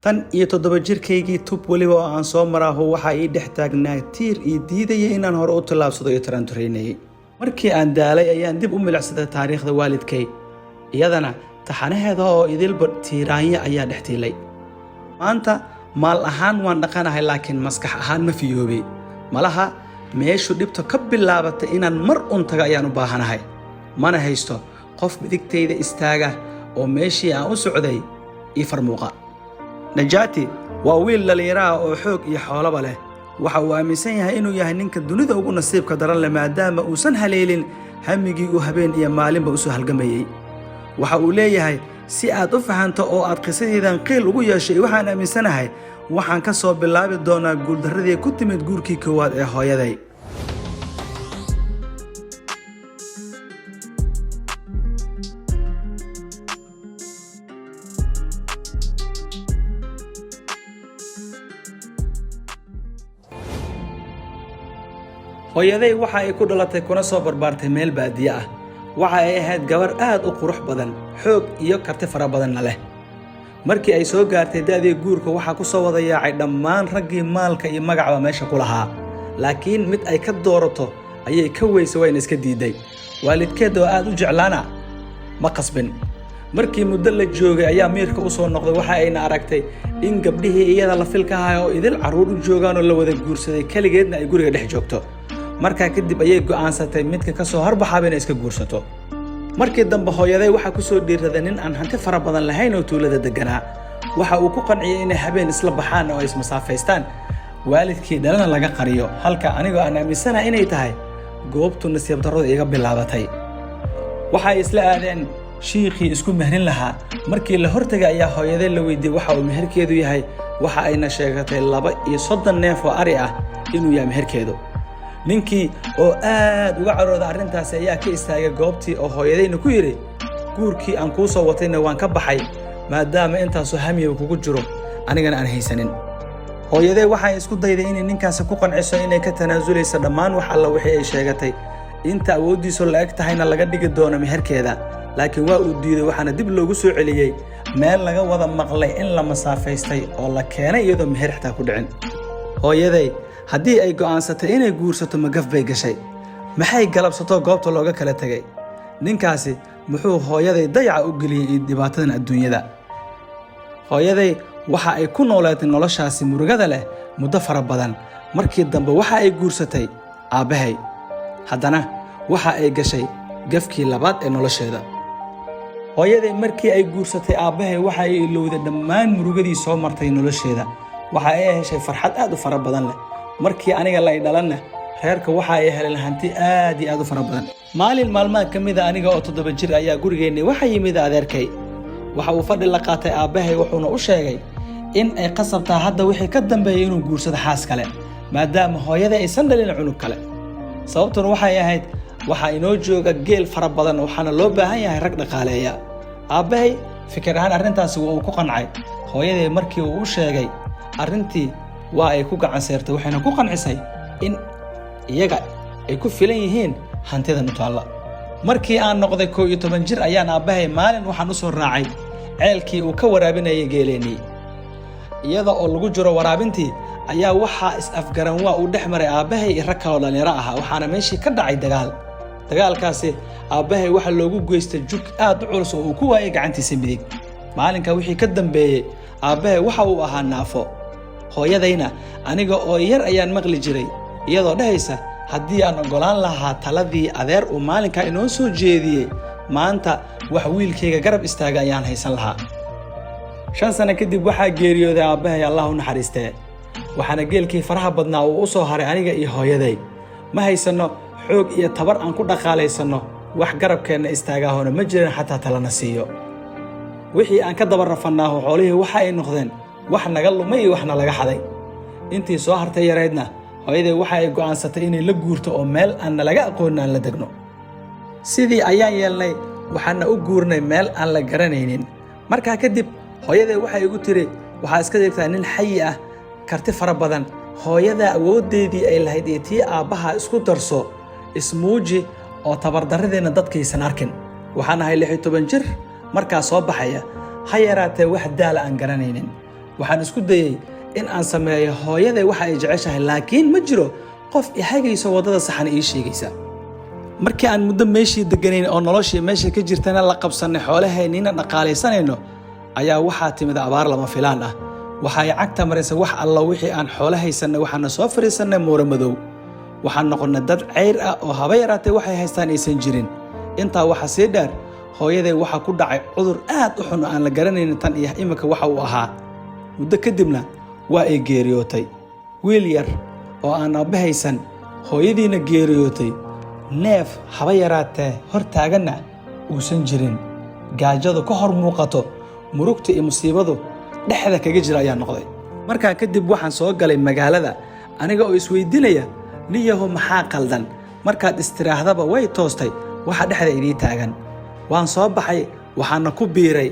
Tan iyo 7 jirkaygii tub weliba oo aan soo maraahu waxaa ii dhex taagnaa tiir ii diidaya inaan hore u tallaabsado iyo taraanturaynayay. Markii aan daalay ayaan dib u milicsaday taariikhda waalidkay, iyadana taxanaheeda oo idilba tiiraanya ayaa dhex tiilay. Maanta maal ahaan waan dhaqanahay, laakiin maskax ahaan ma fiyoobay. Malaha meeshu dhibto ka bilaabatay inaan mar un taga ayaan u baahanahay. Mana haysto qof midigtayda istaaga oo meeshii aan u socday ii farmuuqa. Najaati waa wiil dhallinyaro ah oo xoog iyo xoolaba leh. Waxa uu aaminsan yahay inuu yahay ninka dunida ugu nasiibka daran leh, maadaama uusan haleelin hamigii uu habeen iyo maalinba u soo halgamayey. Waxa uu leeyahay, si aad u fahanto oo aad qisadeydan qiil ugu yeeshay waxaan aaminsanahay, waxaan ka soo bilaabi doonaa guuldarradii ku timid guurkii koowaad ee hooyaday. Hooyaday waxa ay ku dhalatay kuna soo barbaartay meel baadiye ah. Waxa ay ahayd gabar aad u qurux badan, xoog iyo karti fara badanna leh. Markii ay soo gaartay da'dii guurka, waxaa ku soo wada yaacay dhammaan raggii maalka iyo magacba meesha ku lahaa, laakiin mid ay ka doorato ayay ka weysay, wayna iska diiday. Waalidkeed oo aad u jeclaana ma qasbin. Markii muddo la joogay ayaa miirka u soo noqday. Waxa ayna aragtay in gabdhihii iyada la filka ahaa oo idil carruur u joogaan oo la wada guursaday, keligeedna ay guriga dhex joogto. Markaa kadib ayay go'aansatay midka ka soo horbaxaaba inay iska guursato. Markii dambe hooyaday waxaa ku soo dhiiraday nin aan hanti fara badan lahayn oo tuulada deganaa. Waxa uu ku qanciyey inay habeen isla baxaan oo ay ismasaafaystaan, waalidkii dhalana laga qariyo, halka anigoo aan aaminsanahay inay tahay goobtu nasiib darradu iga bilaabatay. Waxay isla aadeen shiikhii isku mehrin lahaa. Markii la hortegay ayaa hooyaday la weydiiyey waxa uu meherkeedu yahay. Waxa ayna sheegatay 32 neef oo ari ah inuu yahay meherkeedu. Ninkii oo aad uga carooda arrintaasi ayaa ka istaagay goobtii oo hooyadayna ku yidhi, guurkii aan kuu soo watayna waan ka baxay, maadaama intaasoo hamiya kugu jiro anigana aan haysanin. Hooyaday waxay isku dayday inay ninkaasi ku qanciso inay ka tanaasulayso dhammaan wax alla wixii ay sheegatay, inta awooddiisu la eg tahayna laga dhigi doono meherkeeda, laakiin waa uu diiday. Waxaana dib loogu soo celiyey meel laga wada maqlay in la masaafaystay oo la keenay iyadoo meher xitaa ku dhicin. Hooyaday haddii ay go'aansatay inay guursato, magaf bay gashay? Maxay galabsato goobta looga kala tegay? Ninkaasi muxuu hooyaday dayaca u geliyey iyo dhibaatadan adduunyada? Hooyaday waxa ay ku nooleetay noloshaasi murugada leh muddo fara badan. Markii dambe waxa ay guursatay aabbahay. Haddana waxa ay gashay gafkii labaad ee nolosheeda. Hooyaday markii ay guursatay aabbahay, waxa ay ilowday dhammaan murugadii soo martay nolosheeda. Waxa ay heshay farxad aad u fara badan leh. Markii aniga la dhalanna, reerka waxa ay heleen hanti aad iyo aad u fara badan. Maalin maalmaha ka mid a, aniga oo 7 jir ayaa gurigeennii waxa yimid adeerkay. Waxa uu fadhi la qaatay aabbahay, wuxuuna u sheegay in ay qasabtaa hadda wixii ka dambeeyay inuu guursado xaas kale, maadaama hooyaday aysan dhalin cunug kale. Sababtuna waxay ahayd, waxaa inoo jooga geel fara badan, waxaana loo baahan yahay rag dhaqaaleeya. Aabbahay fikir ahaan arrintaasi waa uu ku qancay. Hooyaday markii uu u sheegay arrintii, waa ay ku gacan seertay, waxayna ku qancisay in iyaga ay ku filan yihiin hantidan u taalla. Markii aan noqday 11 jir ayaan aabbahay maalin waxaan u soo raacay ceelkii uu ka waraabinayay geeleennii. Iyada oo lagu jiro waraabintii ayaa waxaa is-afgaran waa uu dhex maray aabbahay iyo rag kaloo dhallinyaro ahaa, waxaana meeshii ka dhacay dagaal. Dagaalkaasi aabbahay waxaa loogu geystay jug aad u culus oo uu ku waayay gacantiisa midig. Maalinka wixii ka dambeeyey aabbahay waxa uu ahaa naafo. Hooyadayna aniga oo yar ayaan maqli jiray iyadoo dhahaysa, haddii aan oggolaan lahaa taladii adeer uu maalinkaa inoo soo jeediyey, maanta wax wiilkayga garab istaaga ayaan haysan lahaa. 5 sano kadib waxaa geeriyooday aabbahay, Allah u naxariistee, waxaana geelkii faraha badnaa uu u soo haray aniga iyo hooyaday. Ma haysanno xoog iyo tabar aan ku dhaqaalaysanno, wax garabkeenna istaagaahona ma jiran xataa talana siiyo. Wixii aan ka daba rafannaaho xoolihii waxa ay noqdeen wax naga lumay iyo waxna laga xaday. Intii soo hartay yaraydna hooyaday waxa ay go'aansatay inay la guurto oo meel aan nalaga aqoonin aan la degno. Sidii ayaan yeelnay, waxaana u guurnay meel aan la garanaynin. Markaa kadib hooyaday waxay igu tiri, waxaa iska jirtaa nin xayi ah, karti fara badan, hooyadaa awooddeedii ay lahayd iyo tii aabbaha isku darso, ismuuji oo tabardarradeenna dadkaysan arkin. Waxaan ahay 16 jir markaa soo baxaya, ha yaraatee wax daala aan garanaynin. Waxaan isku dayey in aan sameeyo hooyaday waxa ay jeceshahay, laakiin ma jiro qof i hagayso waddada saxan ii sheegaysa. Markii aan muddo meeshii deganayn oo noloshii meesha ka jirtana la qabsannay, xoolahayniina dhaqaalaysanayno, ayaa waxaa timid abaar lama filaan ah. Waxa ay cagta marisay wax alla wixii aan xoolo haysannay. Waxaana soo fadhiisannay muuro madow. Waxaan noqonnay dad cayr ah oo haba yaraatee waxay haystaan aysan jirin. Intaa waxa sii dheer, hooyaday waxaa ku dhacay cudur aad u xun oo aan la garanaynin tan iyo iminka waxa uu ahaa. Muddo kadibna waa ay geeriyootay. Wiil yar oo aan aabbe haysan, hooyadiina geeriyootay, neef haba yaraatee hor taaganna uusan jirin, gaajadu ka hor muuqato, murugta iyo musiibadu dhexda kaga jira ayaa noqday. Markaa kadib waxaan soo galay magaalada aniga oo isweydiinaya: "Niyaho, maxaa qaldan? Markaad istiraahdaba way toostay waxa dhexda idii taagan." Waan soo baxay, waxaana ku biiray